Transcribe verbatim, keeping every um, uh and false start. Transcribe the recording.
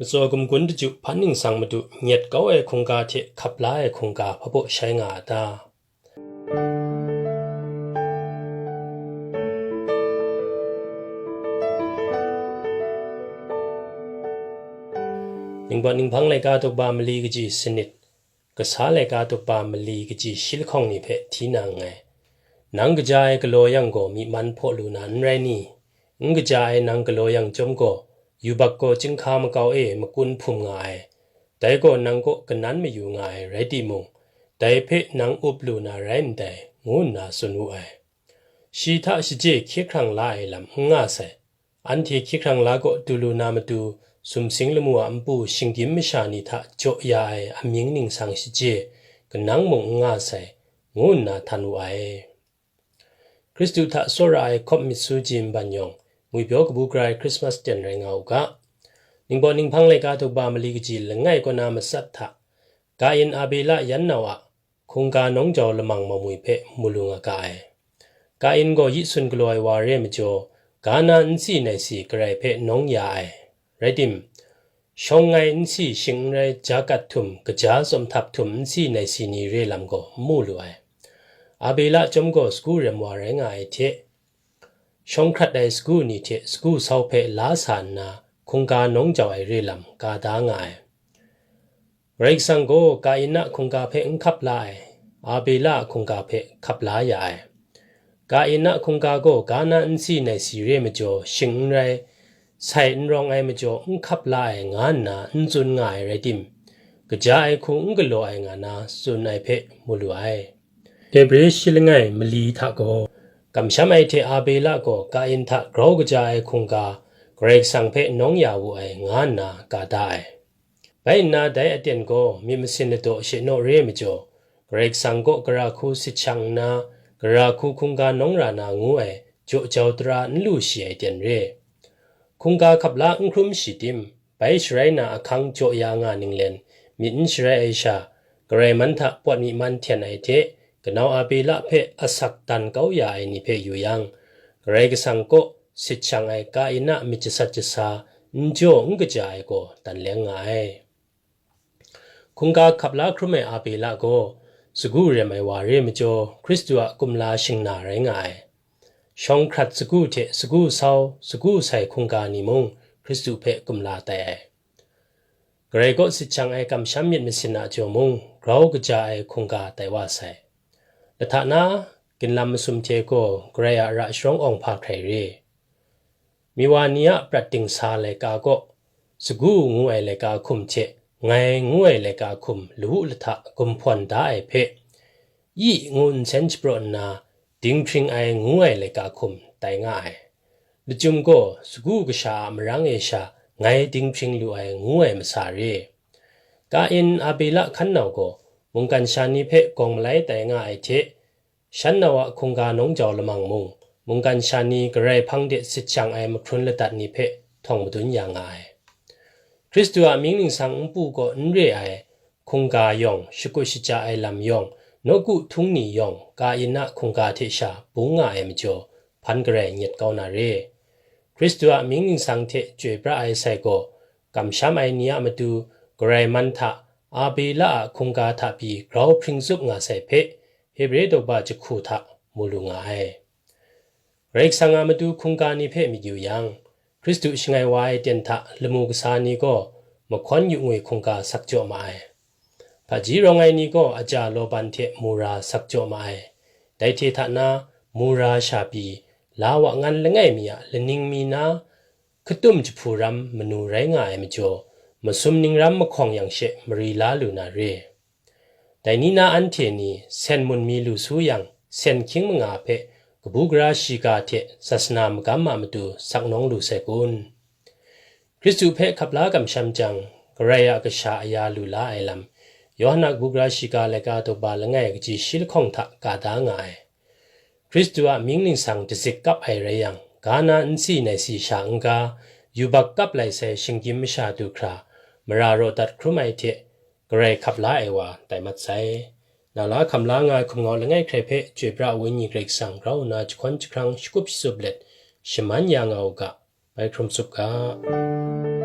Tsaw gumgun daju hpan ningsang madu nyet kau ai hkungga hte hkap la ai hkungga hpa baw shai nga a ta? Ningpawt ninghpang laika tukba mali kaji sanit, kasa laika tukba mali kaji shi lahkawng ni hpe hti na nngai. Nang kaja ai galaw yang gaw myi man hpaw lu na n rai ni? N kaja ai nang galaw yang chyawm gaw, yubak gaw chyinghka makau e makun hpum nga ai, dai gaw nang kaw kanan mayu nga ai rai timung, dai hpe nang up lu na rai ndai, ngu nna tsun wu ai. Shi hta shaje hkye hkrang la ai lam n nga sai. Anhte hkye hkrang la kaw du lu na matu, sumsing lamu a npu shinggyim masha ni hta jaw ya ai amying ningsang shaje, kanang mung n nga sai, ngu nna htan wu ai. Hkristu hta tsawra ai hkawm myit su ji nban yawng, ngwipyaw kabu gara ai Hkristmas ten rai nga u ga. Ningpawt ninghpang laika tukba mali kaji langai kaw na matsat hta, Kain Abela yan nau a hkungga nawng jau lamang mamwi hpe mu lu nga ga ai. Kain gaw yi sun galaw ai wa re ai majaw, ga na nsi naisi Karai hpe nawng ya ai. Rai tim, shawng ngai nsi shing n rai ja kat htum, kaja tsawm htap htum nsi naisi ni re lam gaw n mu lu ai. Abela chyawm gaw sagu rem wa rai nga ai hte, shawng hkrat ai sagu ni hte sagu sau hpe la sa nna, hkungga nawng jau ai re lam ka da nga ai. Karai Kasang gaw Kain a hkungga hpe n hkap la ai, Abela a hkungga hpe hkap la ya ai. Kain a hkungga gaw ga na nsi naisi re ai majaw shing n rai, sai n rawng ai majaw n hkap la ai nga nna n tsun nga ai rai tim, kaja ai hku n galaw ai nga na tsun ai hpe mu lu ai. Hebre shi langai mali hta gaw, kamsham ai hte Abela gaw Kain hta grau kaja ai hkungga Karai Kasang hpe nawng ya wu ai nga nna ka da ai. Bai nna dai aten gaw myit masin ladaw she naw re ai majaw, Karai Kasang kaw gara hku sit shang nna, gara hku hkungga nawng ra na ngu ai jaw jau tara n lu shi ai ten re. Hkungga hkap la n hkrum shi tim, bai sharai na ahkang jaw ya nga ninglen, myit n sharai ai sha, Karai man hta pawt myi man hten ai hte, kanau Abela hpe asak dan kau ya ai ni hpe yu yang, Karai Kasang kaw sit shang ai Kain a myit jasat jasa, n jaw n kaja ai gaw dan leng nga ai. Hkungga hkap la hkrum ai Abela gaw, sagu rem ai wa re ai majaw, Hkristu a kumla shingna rai nga ai. Shawng hkrat sagu hte sagu sau, sagu sai hkungga ni mung Hkristu hpe kumla tai ai. Karai kaw sit shang ai kamsham myit masin a jaw mung, grau kaja ai hkungga tai wa sai. Lahta na, ginlam masum hte gaw Karai a ra sharawng awng hpa hkrai re. Miwa ni a prat dingsa laika kaw, sagu ngu ai laika hkum hte ngai ngu ai laika hkum lawu lahta gumhpawn da ai hpe, yi ngu nsen shapraw nna, dinghpring ai ngu ai laika hkum tai nga ai. Lachyum gaw, sagu kasha a marang e sha ngai dinghpring lu ai ngu ai masa re. Kain Abela hkan nau gaw, mungkan sha ni hpe gawng malai tai nga ai hte, shan nau a hkungga nawng jau lamang mung, mungkan sha ni Karai hpang de sit shang ai mahkrun ladat ni hpe htawng madun ya nga ai. Hkristu a mying ningsang npu kaw n re ai hkungga yawng, shakut shaja ai lam yawng, nawku htung ni yawng, Kain a hkungga hte sha bung nga ai majaw, hpan garai nyet kau na re. Hkristu a mying ningsang hte chyoi pra ai sai gaw, kamsham ai ni a matu, Karai man hta, Abela a hkungga hta pyi grau hpring tsup nga sai hpe, Hebre daw ba jahku hta mu lu nga ai. Karai Kasang a matu hkungga ni hpe myit yu yang, Hkristu shangai wa ai ten hta lamu kasa ni gaw mahkawn yu ngwi hkungga sak jaw ma ai. Hpaji rawng ai ni gaw aja lawban hte mura sak jaw ma ai. Dai hte hta na, mura sha pyi, la wa ngan langai mi a laning mi na, hkatum jahpu ram manu rai nga ai majaw, masum ning ram mahkawng yang she mari la lu na re. Dai ni na anhte ni sen mun mi lu su yang, sen hkying manga hpe kabu gara shiga hte sasana magam a matu sak nawng lu sai kun? Hkristu hpe hkap la kamsham jang, Karai a Kasha aya lu la ai lam, Yawhan a kabu gara shiga laika daw ba langai kaji shi lahkawng hta ka da nga ai. Hkristu a mying ningsang dazik kap ai rai yang, ga na nsi naisi sha n-ga, yubak kap lai sai shinggyim masha du hkra, mara raw dat hkrum ai hte, Karai hkap la ai wa tai mat sai. Nau la hkam la nga ai hkum ngau langai hkrai hpe, chyoi pra ai Wenyi Karai Kasang grau nna jahkawn jahkrang shakut shatsup let, shaman ya nga u ga, bai hkrum tsup ga.